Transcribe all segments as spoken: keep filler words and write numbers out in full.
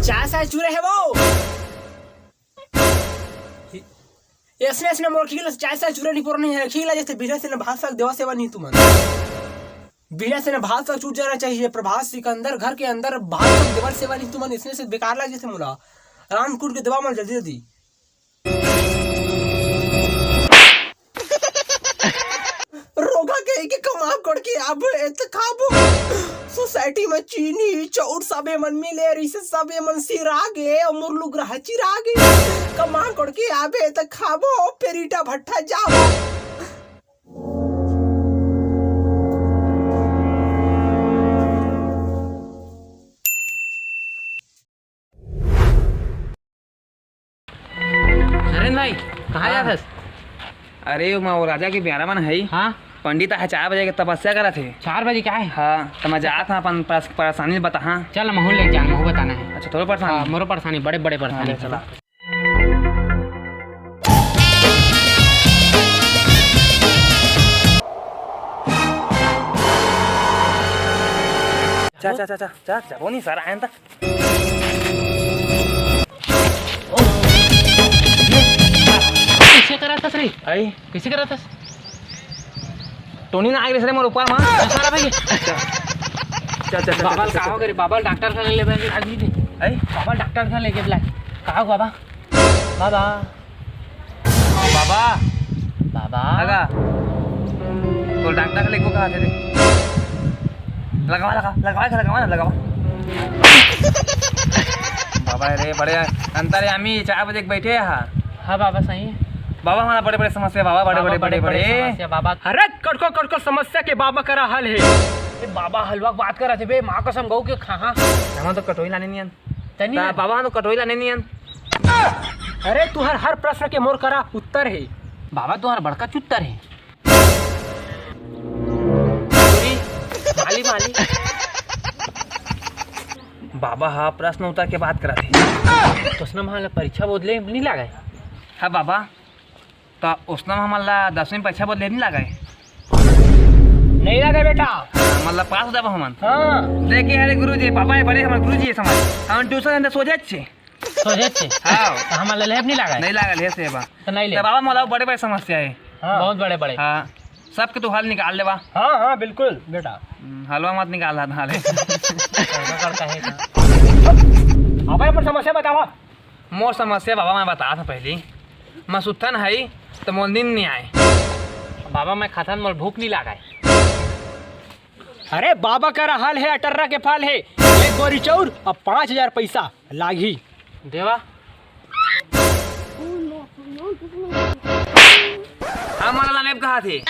चाय साय चूरे हे वो। अइसने अइसने मोर खिला चाय साय चूरे नहीं पोर नहीं हे। खिला जइसे बिना से न भात साग देवा सेवा नहीं तुमन। बिना से न भात साग छूट जाना चाहिए। प्रभात सिकंदर घर के अंदर भात साग देवा सेवा नहीं तुमन। अइसने से बेकार लग जइसे मोला। राम कूट के दवा मल जल्दी जल्दी। रोगा कहे के कमा कोड़के आबे त खाबो। सोसाइटी में चीनी, चाउर सबे मन मिले रहिसे, सबे मन सिरा गे, अउ मोर लुगरा ह चिरा गे। कमा कोड़के आबे त खाबो, फेर ईटा भट्ठा जाबो। अरे भाई, कहाँ हाँ। जात हस? अरे, ओमा वो राजा के बियारा मन है। हाँ। पंडित ह चार बजे के तपस्या करत हे। चार बजे का है? हाँ, त मैं जात हँव अपन परेस-, परेशानी बताहा। चल, महू ले जान, महू बताना है। अच्छा, तोरो परेशानी? हाँ, मोरो परेशानी, बड़े, बड़े परेशानी हाँ, ले, है। चला। चा, चा, चा, चा, चा, चा, वो नहीं सर, आयन तक। कइसे करत हस रे? आई। कइसे करत हस? टोनी ना आगे रे मोर ऊपर मा। सारा भाई। चल, चल, चल, बाबा चल, का चल। हो गे रे? बाबा डॉक्टर करा ले लेबे। अभी दे। आई। बाबा डॉक्टर करा लेके बुला। का हो बाबा? बाबा। बाबा। बाबा। लगा। तो डॉक्टर करा लेके कहा थे रे? लगावा, लगा, लगावा, लगावा ना, लगावा। बाबा रे, बड़े अंतर्यामी, चार बजे के बैठे हा। हाँ बाबा, सही है। बाबा, हमारा बड़े बड़े समस्या बाबा, बड़े बाबा, बड़े, बड़े, बड़े बड़े, बड़े। समस्या बाबा। अरे कटको कटको समस्या के बाबा करा हल है। ए बाबा, हलवा के बात करा थे बे, माँ कसम गऊ के खा। हाँ। हम तो कटोरी लाने नहीं आन। तनी ता ना। बाबा, हम तो कटोरी लाने नहीं आन। अरे तुहर हर प्रश्न के मोर करा उत्तर है। बाबा, तुहर बड़का चुत्तर है। माली, माली। बाबा हा प्रश्न उत्तर के बात करत हे। प्रश्न मा ला परीक्षा बोध ले नहीं लागे। हाँ बाबा, त उसना हमन ला दसवीं परीक्षा बोध ले नहीं लागे। नहीं लागे बेटा। हाँ, मतलब पास हो जाबो हमन। हाँ। देखे हरे गुरुजी, बाबा हे बड़े हमर गुरुजी हे समझ। हमन ट्यूशन अंदर सोझे छे। सोझे छे? हाँ। त हमन ला लेब नहीं लागे? नहीं लागल हे सेवा। त नहीं ले। त बाबा, मोला बड़े-बड़े समस्या हे। हाँ। बहुत बड़े-बड़े। हाँ। सबके तो हल निकाल लेवा। हाँ, हाँ, बिल्कुल, बेटा। हम्म, हलवा मत निकाल रहा था, ले। करका, करका हे का? अबे, अपन समस्या बतावा। मोर समस्या बाबा, मैं बतात हँव पहली। मैं सुत्थन हई, त मोर नींद नहीं आए। बाबा, मैं खाथन, मोर भूख नहीं लागे। अरे बाबा करा हल हे, अटर्रा के फल हे, एक बोरी चाउर अउ पाँच हजार पैसा लागही। देवा। हमन ला नेब कहा थे।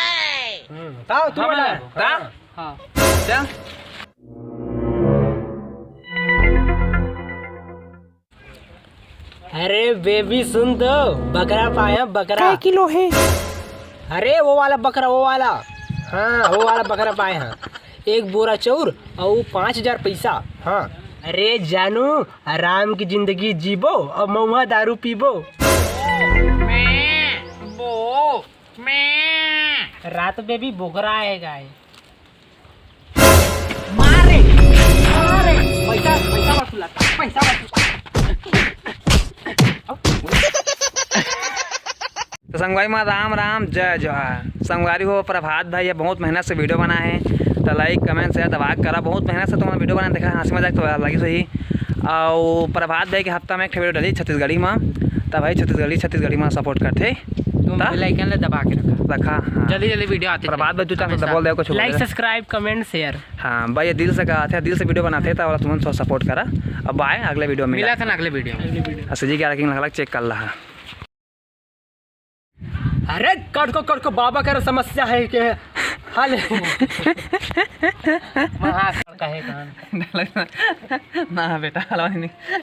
हम्म, बताओ, तू हमन ला। ला। का? हाँ। चल। अरे बेबी सुन तो, बकरा पाए हँव, बकरा। कै किलो हे? अरे वो वाला बकरा, वो वाला। हाँ, वो वाला बकरा पाए हँव। एक बोरा चाउर अउ पाँच हजार पैसा। हाँ। अरे जानू, आराम की जिंदगी जीबो अउ महुआ दारू पीबो। मैं, बो, मैं। रात में भी बोकरा आएगा ये। मारे, मारे, पैसा, पैसा वसूला, पैसा वसूला। तो संगवारी मा राम राम, जय जोहार। संगवारी हो, प्रभात भाई ह बहुत मेहनत से video बनाए हे, तो like, comment, share दबा के करा। बहुत मेहनत से तुमन video बनाए, देखा हँसी मजाक तो लगिस होही। अउ प्रभात भाई के हफ्ता में एक ठे video डली छत्तीसगढ़ी मा, त भाई छत्तीसगढ़ी, छत्तीसगढ़ी मा support करथे। तुम त bell icon ले दबा के रखा। रखा, हाँ। जल्दी जल्दी video आथे। प्रभात भाई, तू चल, हमेशा। बोल दे कुछ, बोल like, दे। Subscribe, comment, share। हाँ भाई, ये दिल से कहा थे, दिल से video बनाथे, त वाला तुमन थोड़ा support करा। अब bye, अगले video में मिला मिला। था ना अगले video में। हँसी जी क्या रखेंगे, अलग check कर ला। अरे कटको कटको बाबा करा समस्या हे के हल। महाकाल का हे कहाँ? ना बेटा, हलवा नहीं।